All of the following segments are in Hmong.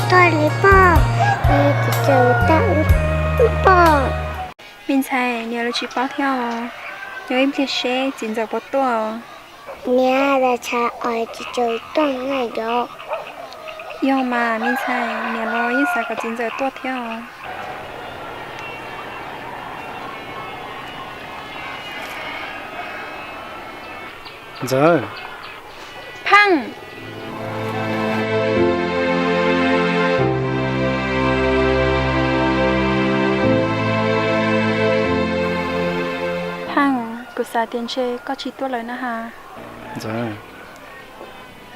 Tuaj li pog, txiv ntxawm tau wb pog. Me ntxhais, niam lawv tsis paub thiab os. Nyob ib pliag seb txiv ntxawm puas tuaj. Niam, ntxhais os, txiv ntxawm tuaj na yom. Yog mas me ntxhais, niam los yeej xav kom txiv ntxawm tuaj thiab os. Ntxawm. Pheej. Pheej, kuv xav tias ntshe koj tsis tuaj lawm na has. Ntxawm,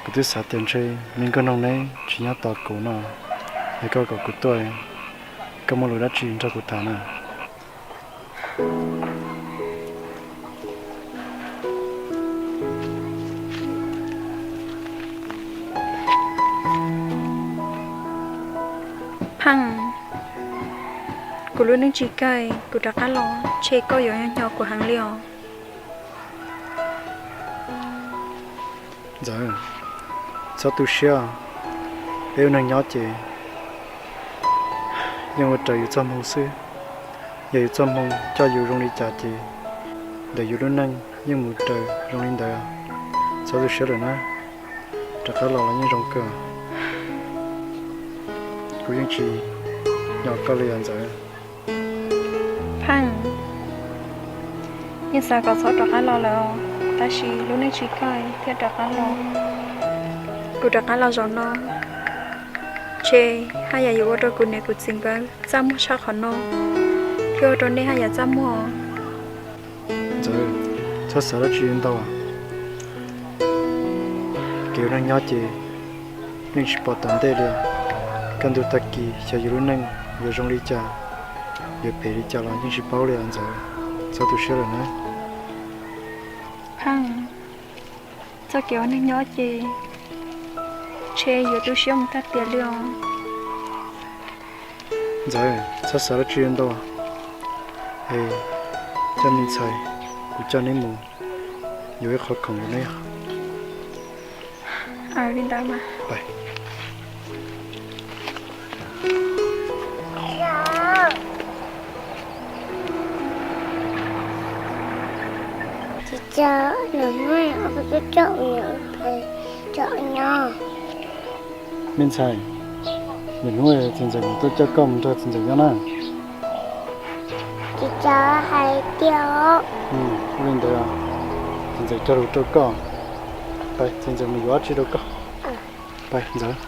kuv twb xav tias ntshe me nkauj noog neb tsis nyob tos kuv no, es koj kom kuv tuaj, koj muaj lus dab tsi nrog kuv tham na? Pheej, kuv lub neej tsis kawg, kuv rov qab los ntshe koj yuav nyob hnyo kuv heev li os. Ntxawm, txhob tu siab, peb ua neeg nyob ces yeej ua raws yus txoj hmoo xwb. Yog yus txoj hmoo coj yus zoo li cas ces ntawm yus lub neej yeej mus raws zoo li ntawd. Txhob tu siab lawm na, rov qab los los yeej zoo kawg. Kuv yeej tsis nyob koj li os Ntxawm. Pheej, yeej xav kom txhob rov qab los lawm, tab sis lub neej tsis kawg thiaj rov qab los. Kuv rov qab los zaum no, ntshe haj yam yuav ua rau kuv niam kuv txiv nkawd txaj muag tshaj qhov no, thiab ua rau nej haj yam txaj muag. Ntxawm, txhob xav dab tsi ntau. Kev ua neej nyob ces yeej tsis pom tom ntej li. Kaj ntug tag kis xyov yus lub neej yuav zoo li cas, yuav phem li cas los yeej tsis paub li os Ntxawm. Txhob tu siab lawm na. Pheej, txoj kev ua neeg nyob ces ntshe yuav tu siab mus tag tiam li os. Ntxawm, txhob xav dab tsi ntau, es coj me ntxhais, kuv coj neb mus yuav ib qho khoom rau neb. Li ntawd mas. Txiv ntxawm, nws muab kuv tuaj coj mus nyob. Me ntxhais, lwm hnub txiv ntxawm kuv tuaj coj koj mus nrog txiv ntxawm nyob na. Txiv ntxawm hais tiag os. Ua li ntawd, txiv ntxawm cog lus rau koj. Pais, txiv ntxawm mus yuav dab tsi rau koj. Pais Ntxawm.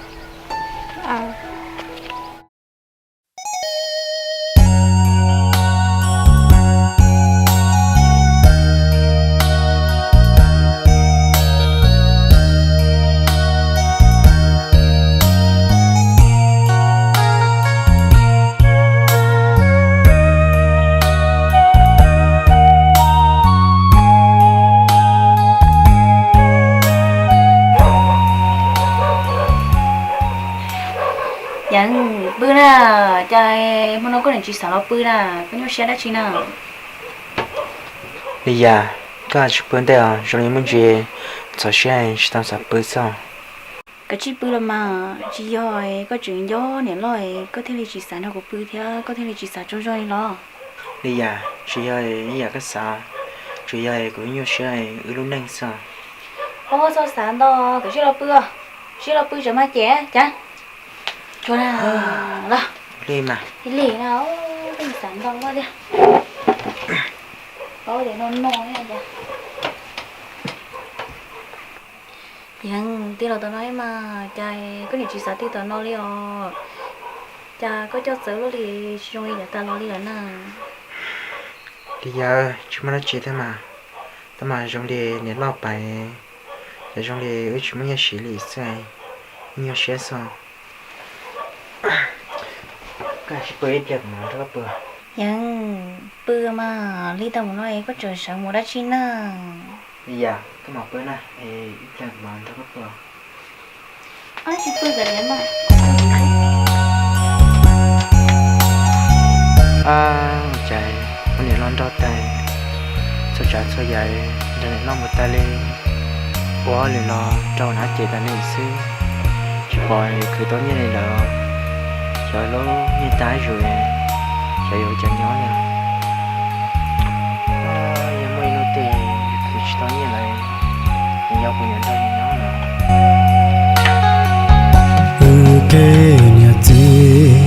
Yeev, pw na, cas hmo no koj niam tsis xav los pw na, koj nyuaj siab dab tsi na? Li Yas, koj tsis pw ntej os, zoo li muaj ntsis ntxhov siab tsis tau xav pw xwb. Koj tsis pw los mas, tsis yog koj tseem nco niam loj koj thiaj li tsis xav nrog kuv pw thiab koj thiaj li tsis xav tsaug zog li los? Li Yas, tsis yog ib yam koj xav, tsuas yog kuv nyuaj siab wb lub neej xwb. Ua txhob xav ntau, koj sib los pw, sib los pw tseem mas ces cas. Tsuag na, los. Li mas. Li na, koj xav ntau thiab. Paub tias no no thiab. Yeev, tig los tom no mas cas koj niam tsis xav tig tom no li os? Cas koj coj txawv luaj li, tsis zoo li yav tas los li lawm na? Li Yas, tsis muaj dab tsi thiab mas, tab mas zoo li niam loj pais, yog zoo li wb tsis muaj nyiaj siv li xwb, wb nyuaj siab xwb. Koj tsis pw ib pliag kuv mam nrog koj pw. Yeev, pw mas lig tau mus no es koj tseem sawv mus dab tsi na? Li Yas, koj mam pw na, es ib pliag kuv mam nrog koj pw. Tsis pw, koj niam mas. Ab, cas ua niam loj nrog tas, txhua tsav txhua yam nrog niam loj mus tas li, ua hauj lwm los rau hauv nav ces tas li xwb, tsis pom khwv tau nyiaj li lawm. Xyov lub niag tag zus, xyov yuav ua cas nyob li. Yog muaj ib hnub twg khwv tsis tau nyiaj lawm, nws nyob kuv yuav nrog nws nyob no. Wb kev niam txiv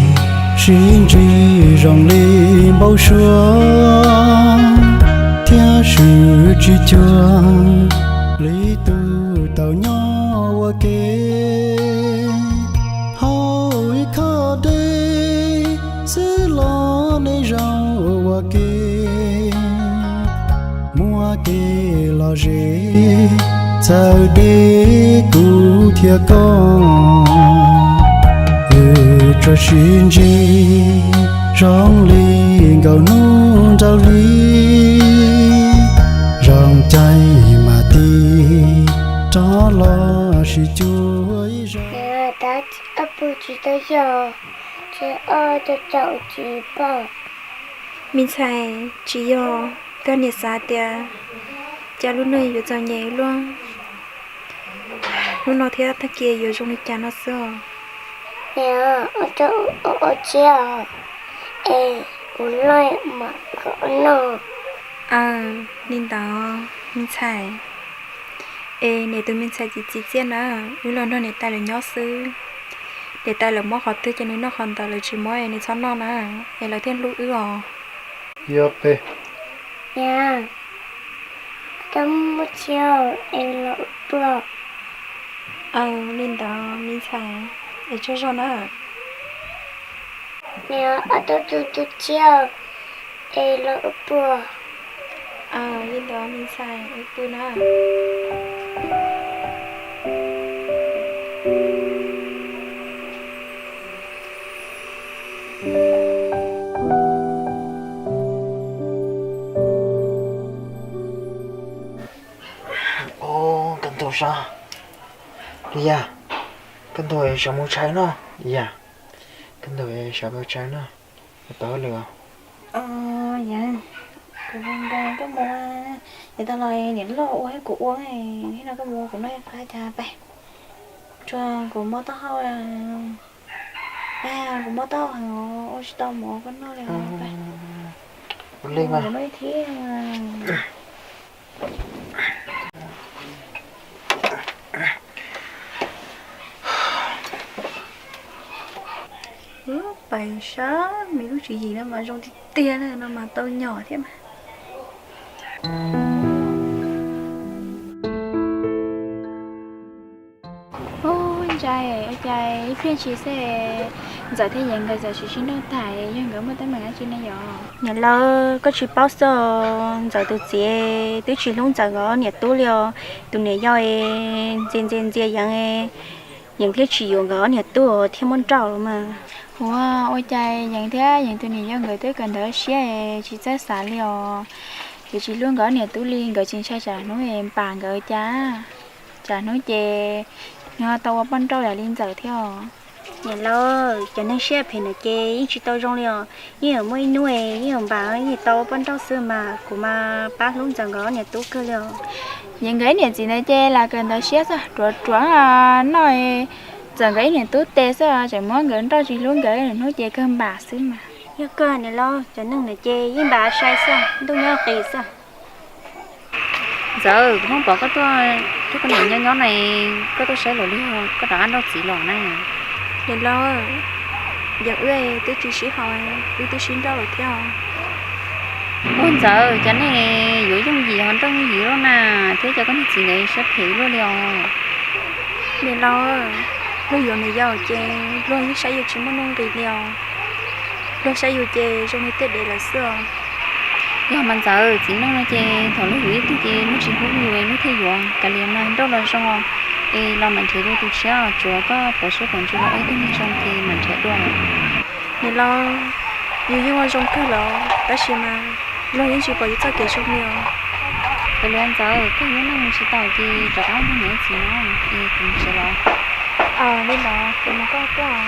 sib ntsib zoo li npau suav, thiab swm tsis cuag li tus tau nyob ua ke. Hauv ib khob dej xwb los nej zoo ua ke, muaj kev lom zem txawv deb kuv thiab koj. Wb tsuas sib ntsib zoo li nkaus hnub nraug hli, zoo caij mas tig rov los sib cuag ib zaug. Tab sis ob pug tsis tau yog, ces ob cov caum tsis pom. Me ntxhais, tsis yog, koj niam xav tias cas lub neej yuav txom nyem luaj. Hnub no thiab tag kis yuav zoo li cas no xwb os. Niam, ua rau ua tsiab os, es kuv loj mam kho noj. Aw, li ntawd me ntxhais. Es niam tus me ntxhais txiv txiv txiaj na, wb los nrog niam tais lawv nyob xwb. Niam tais lawv muab qhov twg ces nws noj qhov ntawd, lawv tsis muab es nws txhob noj na, es lawv thiaj hlub wb os. Yog peb. Niam, koj muaj tsiaj es los wb pw. Aw, li ntawd me ntxhais, es tsaug zog na. Niam, koj tu tu tsiaj es los wb pw. Aw, li ntawd me ntxhais, wb pw na. Ub, koj ntuj sab, Lia, koj ntuj sawv mus tshais no, Lia, koj ntuj sawv mus tshais no, tau lawm. Yawg, kuv zoo nkaus koj mus, yav tas los niam loj ua kuv ua, hnub no koj mus kuv noj ib qho cas pais, tsuas kuv mob taub hau, kuv mob taub hau heev, ua tsis tau mov koj noj li os. Ua li mas. Noj thiab. Pais sab me lub tswv yim no mas zoo tiag tiag na, no mas tau nyom thiab mas. Ub, Ntsais, ua cas ib pliag ntshis xwb Ntxawm thiab Yeev nkawd txawm sib sib nrauj tag, yog nkawd muaj teeb meem dab tsi ne yom? Niam laus, koj tsis paub xwb, Ntxawm tus txiv twb tsis hlub Ntxawm nkawd niam tub li os. Tus niam yau ntxias ntxias ntxias Yeev, Yeev thiaj tsis yuav nkawd niam tub thiaj muab nrauj los mas. Ua, ua cas Yeev thiab Yeev tus niam yau nkawd twb kawm ntawv siab tsis txawj xav li os. Yeej tsis hlub nkawd niam tub li, nkawd tsis ntshai tsam hnub npam nkawd cas. Tsam hnub ces nws ho tau ua poj nrauj yam li Ntxawm thiab os. Niam laus, cov neeg siab phem no ces yeej tsis tau zoo li os. Yeej yuav muaj ib hnub yeej yuav npam yeej tau ua poj nrauj xwb mas, kuv mas pab hlub Ntxawm nkawd niam tub kawg li os. Yeev nkawd niam txiv ntawd ces lam kawm ntawv siab xwb, ruam ruam noj Ntxawm nkawd ib niam tub tes xwb, tseem muab nkawd nrauj tsis hlub nkawd, hnub ces kawg npam xwb mas. Yog kawg niam laus, cov neeg no ces yeej npam sai xwb, ntuj nyob qis xwb. Ntxawm, kuv hnub pom koj tuaj, koj niam nyob nyob na, koj tuaj saib luag li, koj rov qab nrauj txiv los na? Niam laus, Yeev wb twb tsis sib haum, wb twb sib nrauj lawm thiab. Ua, Ntxawm, cas nej yuav yooj yim ho nrauj yooj yim luaj na, thiab cas koj niag txiv ntawd siab phem luaj li os? Niam laus, luag yuav niam yau ces luag yeej saib yus tsis muaj nuj nqis li os. Luag saib yus ces zoo li tej dev lawm xwb os. Yog mas Ntxawm, txiv neej no ces thaum luag yuav ib tug ces luag tsis hlub yus luag thiaj yuav. Kav liam mas, nrauj los zoo, es los mam nrhiav dua tus tshiab, tsuav koj pov siab pov ntsws los ua ib tug neeg zoo ces mam nrhiav dua. Niam laus, yus yeej ua zoo kawg los tab sis mas luag yeej tsis pom yus txoj kev zoo li os. Kav liam Ntxawm, koj lub neej mus tsis tau ces rov qab mus nrhiav txiv no, es kuv mus tsev los. Li ntawd kuv mus koj tuaj.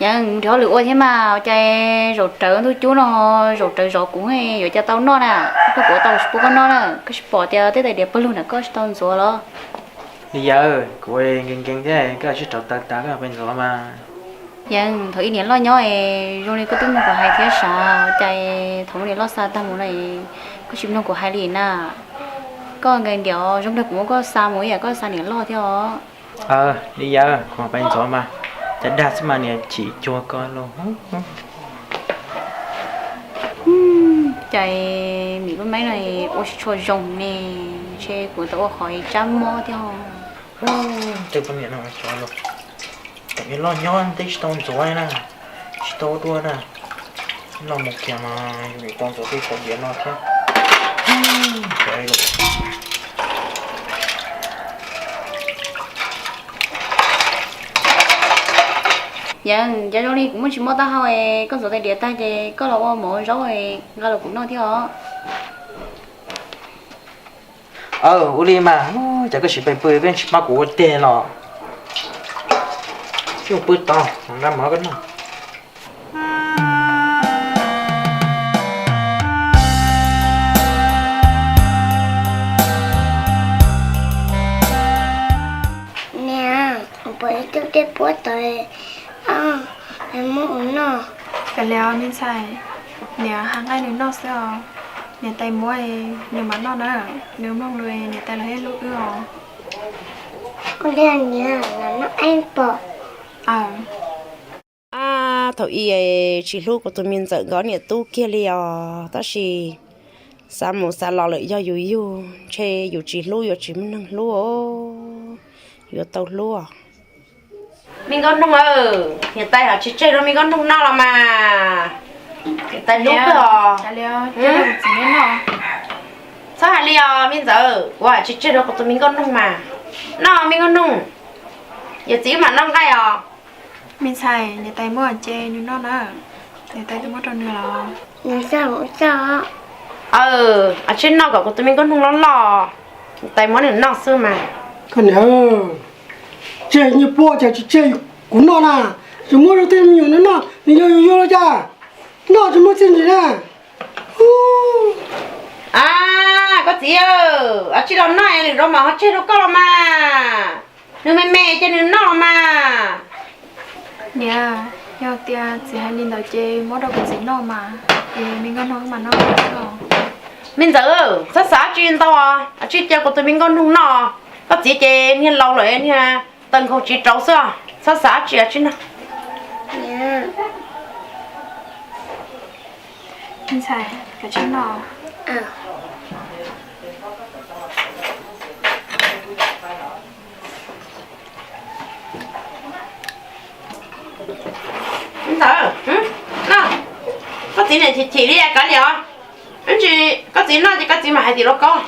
Yeej nrhiav hauj lwm ua thiab mas, ua cas zaum rawv ntuj cub no, zaum rawv zov kuv, yuav ua cas tau noj na? Koj, kuv ua tau tsis pub koj noj na. Koj tsis pom tias tej tais diav pawg lug ntawm koj tsis tau ntxuav los? Li yawg, kuv nkees nkees thiab, koj tsis rauv taws tas koj pais ntxuav mas. Yeej, thaum ub niam loj nyob es zoo li koj twb mloog kuv hais thiab sav, ua cas thaum ub niam loj xa tag mus no es koj tsis mloog kuv hais li na? Koj nkees ntiav zoo nraug kuv muab koj xa mus ib yam koj xa niam loj thiab os. Li yawg, kuv pais ntxuav mas, cas dag xwb mas niam chim cuag ko lauj. Cas Mim lub maib no ua tsis tshua zoo ne, ntshe kuv tau ua qhov tsab mob thiab. Tej poj niam no, tam sim loj nyob twb tsis tau ntxuav na, tsis tau dua na. Los mus kiag mas yus tau ntxuav tej qhov diav no thiab. Yeej, cas zoo li kuv muaj tsis mob taub hau es koj ntxuav tais diav tag ces koj los ua mov zaub nqa los kuv noj thiab os. Aw, ua li mas, cas koj tsis pes pw, koj tsis pab kuv ua teg los? Tsis pw tod, nqa mov koj noj. Niam, pom ib tug dej puab tod, muab ua noj. Kav liam os me ntxhais, niam hais nqaij nws noj xwb os. Niam tais muab nws mam noj na, nws mloog lus niam tais los thiaj hlub wb os. Ua li niam, noj ib pom. Thaum ub tsis hlub kuv tus me ntxawm nkawd niam tub kiag li os, tab sis xav mus xav los lawm yog yus yug, ntshe yus tsis hlub yuav tsis muaj neeg hlub os, yuav tau hlub os. Me Nkauj Noog, niam tais hais tsis tseg rau me Nkauj Noog noj los mas, niam tais hlub kawg os. Txhob hais li os me ntxawm, kuv hais tsis tseg rau kuv tus me Nkauj Noog mas. Noj me Nkauj Noog, yawm txiv wb mam noj nqaij os. Me ntxhais, niam tais muab ces nws noj na, niam tais twb muab rau nws los. Aw, tsis noj kom kuv tus me Nkauj Noog loj loj, niam tais muab nws noj xwb mas. Koj niam, tseg nyiaj puab cas tsis tseg kuv noj na, tseem muab rau tej me nyuam noj, nws yog yus yug los cas? Noj tsis muaj txiaj ntsig na. A, koj txiv, tsis los noj es lwm zaus mam ho tseg rau koj los mas. Nws me me ces nws noj los mas. Niam, yog tias txiv hais li ntawd ces muab rau kuv txiv noj mas, es me Nkauj Noog mam noj. Me ntxawm, txhob xav dab tsi ntau, tsis cia kuv tus me Nkauj Noog noj. Koj txiv ces niag laus lawm, niag taw nkaug tsis rau xwb, txhob xav dab tsi, tsis noj. Me ntxhais, koj tsis noj. Ntxawm, koj txiv niam chim chim li kav liam os. Ib ntsis koj txiv noj ces koj txiv mam hais tim lauj kaub.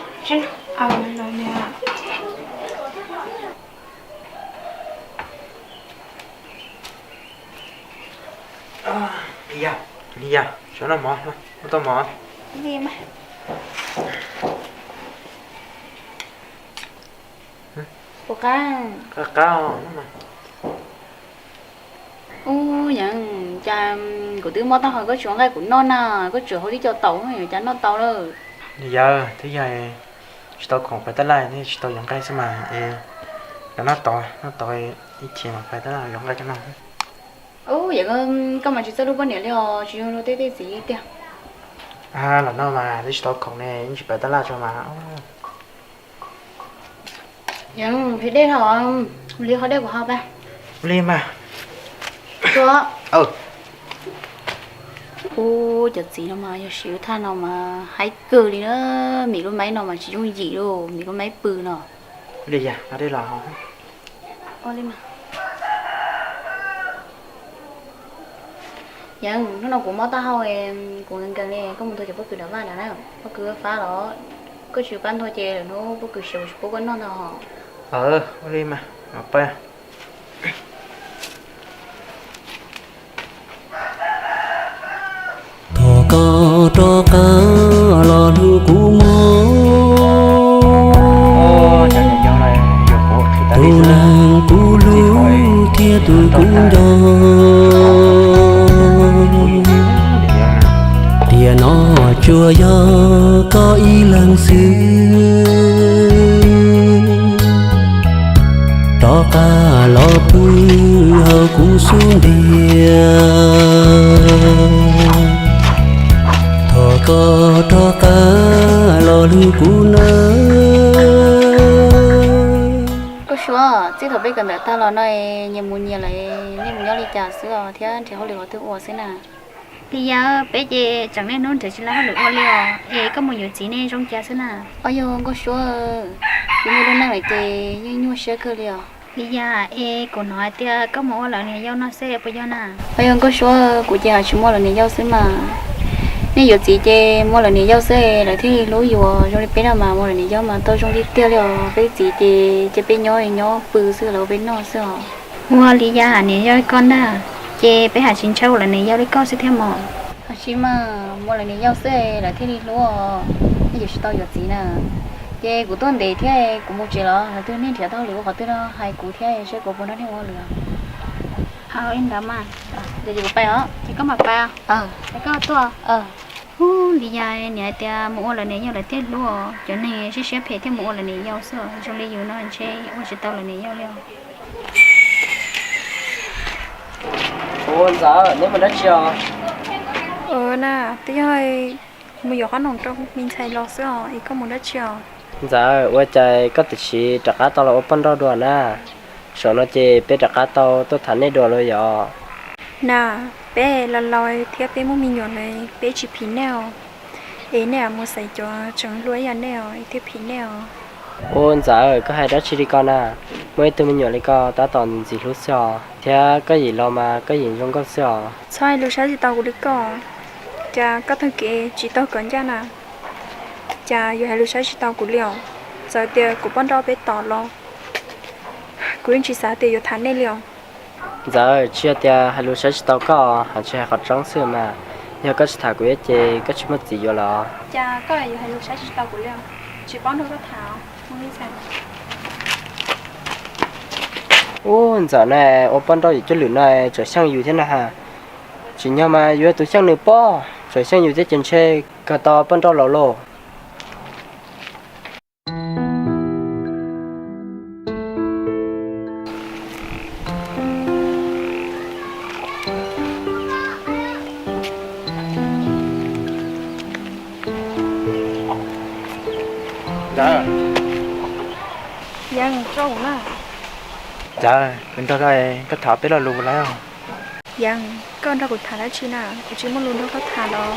Li yawg, saib noj mov, noj tau mov. Qab qab. Ub, yeej, cas kuv twb mob taub hau koj tsis ua nqaij kuv noj na, koj tsuas hau tib co taum yuav cas noj tau lawm. Li yawg, twb yog tsis tau khoom pais tab laj thiab tsis tau yuav nqaij xwb mas, es los noj tod, noj tod ib chim mas pais tab laj yuav nqaij coj noj. Ub, yawg, koj mas tsis txawj hlub poj niam li os, tsis zoo li tej tej txiv tiag. Los noj mas, twb tsis tau khoom ne, yeej tsis pais tab laj tso mas. Yeej, hais dej thaum, ua li hau dej kuv hau pab. Ua li mas. Ub, cov txiv no mas yog siv lub thaj no mas haib kawg li na. Mim lub maib no mas tsis yooj yim li, Mim lub maib pw no. Li yawg, hau dej los. Yeej, hnub no kuv mob taub hau, kuv nkees nkees li, koj mus nthua cov pob kws nram vaj nrad na. Pob kws fab los, koj tsis pab nthua ces lwm hnub pob kws siav kuv tsis pub koj noj ntag hos. Ua li mas, pab. Thov koj rov qab los hlub kuv mog, tus neeg kuv hlub thiab tus kuv nco. Tsuas yog koj ib leeg xwb, rov qab los pw hauv kuv xub ntiag. Thov koj rov qab los hlub kuv nawb. Nkauj Suav, txij thaum peb kawm ntawv tag los no nyias mus nyias lawm, nej mus nyob li cas xwb os thiab nrhiav hauj lwm qhov twg ua xwb na? Li yog peb ces tseem niaj hnub nrhiav tsis tau hauj lwm ua li os, es koj mus yuav txiv nej zoo cas xwb na? Os yog Nkauj Suav, kuv niaj lub neej lawm ces yeej nyuaj siab kawg li os. Li yog es kuv hnov hais tias koj mus ua lawv niam yau no xwb puas yog na? Os yog Nkauj Suav, kuv ces ho tsis muaj lawv niam yau xwb mas. Nej yuav txiv ces muaj lawv niam yau xwb lawv thiaj li hlub yus, zoo li peb no mas muaj lawv niam yau mas tau zoo tiag tiag li os. Peb txiv ces cia peb nyob nyob pw xwb lawv ua peb noj xwb os. Ua li yog niam yau li koj ntag, ces peb haj tsis ntshaw ua lawv niam yau li koj xwb thiab mog. Tab sis mas muaj lawv niam yau xwb lawv thiaj li hlub os. Nej yuav tsis tau yuav txiv na. Ces kuv tuaj ntev thiab kuv mus tsev los, lawv twg nej nrhiav tau hauj lwm ua qhov twg no hais kuv thiab seb kuv puas nrog nej ua hauj lwm. Li ntawd mas, ces kuv pais os. Ces koj mam pais, koj tuaj. Hu, li yog niam hais tias mus ua lawv niam yau lawv thiaj hlub os, cov neeg siab siab phem thiaj mus ua lawv niam yau xwb, zoo li yus no ntshe ua tsis tau lawv niam yau li os. Ua Ntxawm, neb mus dab tsi os? Na, twb yog mus yuav qhob noom rau me ntxhais los xwb os, es koj mus dab tsi os? Ntxawm, ua cas koj twb tsis rov qab tau los ua poj nrauj dua na? Zaum no ces peb rov qab tau tuaj tham nej dua los yom? Na, peb los laus thiab peb muaj me nyuam lawm, peb tsis phim nej os. Es nej mus xaiv cov tseem hluas ib yam nej os, thiaj phim nej os. Ua Ntxawm, koj hais dab tsi li ko na? Muaj ib tug me nyuam li ko tab tom ntxim hlub xwb os, thiab koj yim los mas koj yim zoo nkauj xwb os. Txhob hais lus saib tsis taus kuv li ko. Cas koj taug kev tsis taug kom ncaj na? Cas yuav hais lus saib tsis taus kuv li os? Txawm tias kuv poj nrauj peb tom los, kuv yeej tsis xav tias yuav tham nej li os. Ntxawm, tsis yog tias hais lus saib tsis taus koj, hais tsis hais qhov tseeb xwb mas. Yog koj tsis tham kuv thiab ces koj tsis muaj txiv yuav los? Cas koj yuav hais lus saib tsis taus kuv li os? Tsis paub nrog koj tham. Ub, Ntxawm na, ua poj nrauj yim cuaj lwm no tseem xyeej yus thiab na has. Tsim nyog mas yuav tus xyeej nws pob, tseem xyeej yus thiab ces ntshe kawg tau poj nrauj laus lauj. Ntxawm. Yeej, tso kuv na. Ntxawm, kuv nrog koj, koj tham peb lo lus lawm. Yeej, koj nrog kuv tham dab tsi na? Kuv tsis muaj lus nrog koj tham los.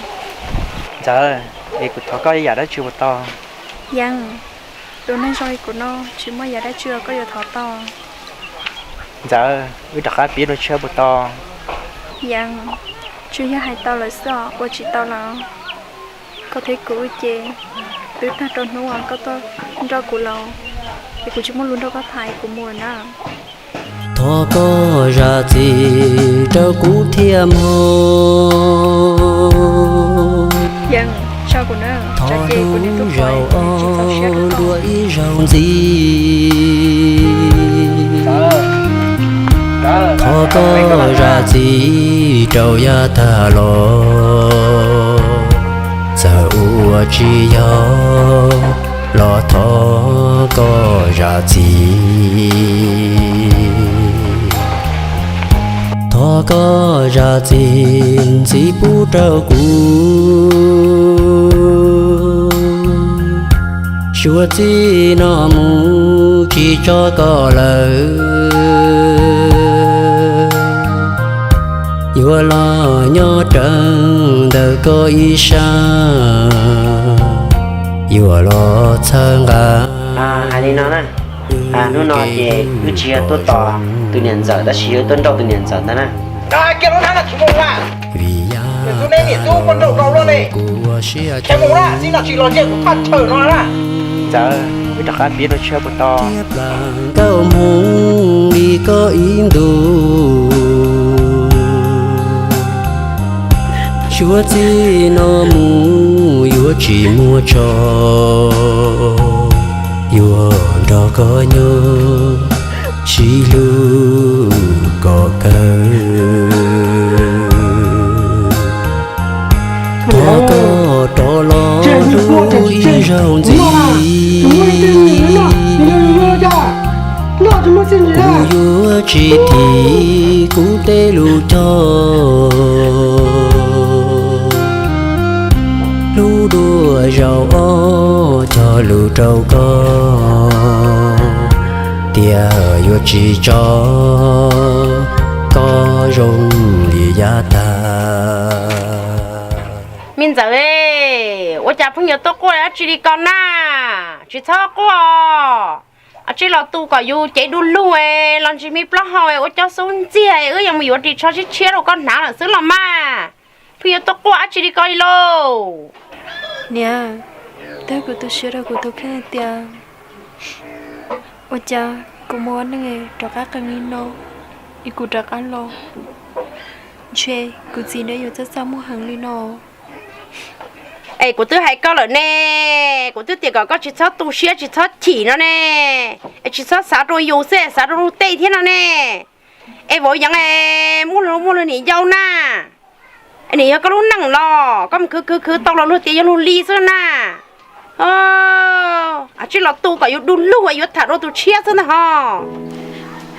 Ntxawm, es kuv thov koj ib yam dab tsi puas tau? Yeej, tus neeg zoo li kuv no tsis muaj yam dab tsi uas koj yuav thov tau. Ntxawm, wb rov qab piav dua tshiab puas tau? Yeej, tsuas yog hais tau lawm xwb os, ua tsis tau lawm. Koj thiab kuv wb ces twb tag rau hnub uas koj tuaj nrog kuv los, es kuv tsis muaj lus nrog koj tham es kuv mus na. Thov koj zam txim rau kuv thiab mog. Thov lub zaum ob dua ib zaug ntxiv. Thov koj zam txim rau yav tag los, txawm ua tsis yog los thov koj zam txim. Thov koj zam txim ntxiv pub rau kuv. Suav txij no mus tsis tso koj lawm, yuav los nyob rawv ntawm koj ib sab, yuav los txhawb nqa. Hais li no na, hnub no ces wb tsis yog tuaj tos tus niam ntxawm tab sis yog tuaj nrauj tus niam ntxawm ntag na. Vim yam tag kuv ua siab dua, Ntxawm, wb rov qab piav dua tshiab puas tau? Nkauj hmoob li koj ib ntus, suav txij no mus yuav tsis muaj tso, yuav nrog koj nyob sib hlub kom kawg. Thov koj rov los Zaum ob cog lus rau koj, tias yuav tsis tso koj zoo li yav tag. Me ntxawm, ua cas pheej yuav tuaj quaj dab tsi li ko na? Tsis txhob quaj. Ua tsi los tu kom yus cev du lug los ntsis me plaub hau ua cov xub ntxiag, wb yuav mus yuav ris tsho tshiab tshiab rau koj hnav lawm xwb los mas. Pheej yuav tuaj quaj dab tsi li ko li lauj? Niam, twb kuv tu siab rau kuv tus kheej hais tias ua cas kuv mus ua neej rov qab qees li no, es kuv rov qab los, ntshe kuv txiv neb yuav txaj txaj muag heev li no. Es kuv twb hais koj lawm ne, kuv twb tias kom koj tsis txhob tu siab tsis txhob chim no ne, es tsis txhob xav rau yus xwb, xav rau luag tej thiab no ne. Es vauv Yeev, muaj luag muaj luag niam yau na, es nws yog koj lub neej los koj mus khwv khwv khwv tau los luag tias yog luag li xwb na. Ua tsi los tu kom yus du lug yuav tham dua tus tshiab xwb ntag ho.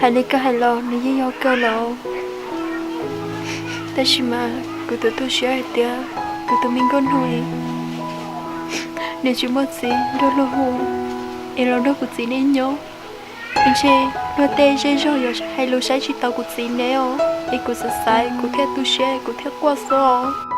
Hais li koj hais los nws yeej yog kawg los, tab sis mas kuv twb tu siab hais tias kuv tus me nkauj nug, nws tsis muaj txiv nrog luag hu, es los nrog kuv txiv neb nyob, es ntshe luag tej zej zog yuav hais lus saib tsis taus kuv txiv neb os, es kuv xav xav kuv thiaj tu siab kuv thiaj quaj xwb os.